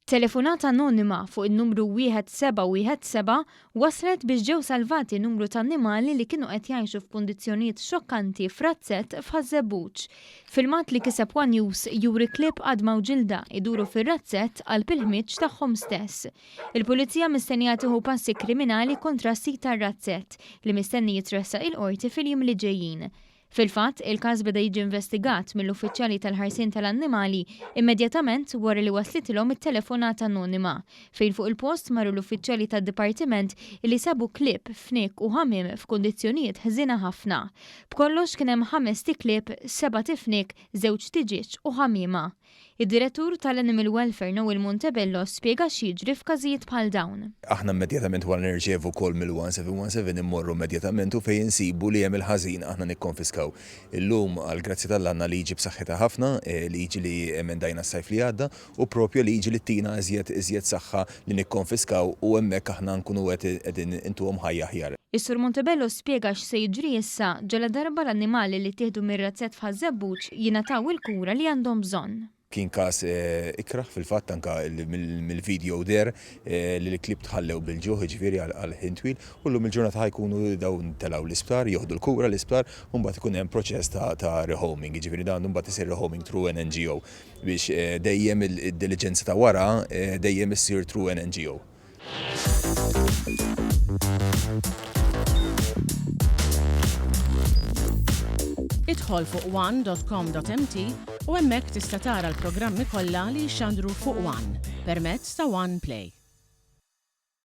Telefonata anonima fuq in-numru 1717 wasslet biex ġew salvati numru ta' annimali li kienu qed jgħixu f'kundizzjonijiet xokkanti f'razzett f'Ħaż-Żebbuġ. Filmat li kiseb one News juri klieb għadma u ġilda jduru fir-razzett qalb il-ħmieġ tagħhom stess. Il-Pulizija mistennija tieħu passi kriminali kontra s-sid tar-razzett li mistenni jitressaq il-Qorti fil-jiem li ġejjin. Fil-fatt, il-każ beda jiġi investigat mill-uffiċjali tal-ħarsien tal-annimali immedjatament wara li waslitilhom it-telefonata anonima, fejn fuq il-post marru l-uffiċjali tad-dipartiment li sabu klieb, fniek u ħamiem f'kundizzjonijiet ħżiena ħafna. B'kollox kien hemm ħamest iklieb, sebat ifniek, żewġ tiġieġ u ħamiema. Id-Direttur tal-Animal Welfare Noel Montebello spjega x'jiġri f'każijiet bħal dawn. Aħna immedjatament wara li nirċievu call mill-1717 immorru immedjatament u fejn insibu li hemm il-ħażin aħna nikkonfiskaw. Illum għall-grazzja t'Alla għandna liġi b'saħħitha ħafna, liġi li emendajna s-sajf li għadda u propju liġi li ttina iżjed iżjed saħħa li nikkonfiskaw u hemmhekk aħna nkunu qed qegħdin intuhom ħajja aħjar. Is-Sur Montebello spjega x'se jiġri issa ġaladarba l-annimali li ttieħdu mir-razzett f'Ħaż-Żebbuġ jingħataw il-kura li għandhom bżonn. Kien każ ikrah fil-fatt anke mill-video deher li l-klieb tħallew bil-ġuħ jiġifieri għal ħin twil u llum il-ġurnata ħa jkunu dawn telgħu l-isptar, jieħdu l-kura l-isptar u mbagħad ikun hemm proċess ta' rehoming, jiġifieri dan imbagħad isir rehoming through an NGO biex dejjem id-diliġenza ta' wara dejjem issir through an NGO. Idħol fuq one.com.mt u hemmhekk tista' tara l-programmi kollha li jixxandru fuq One permezz ta' One Play.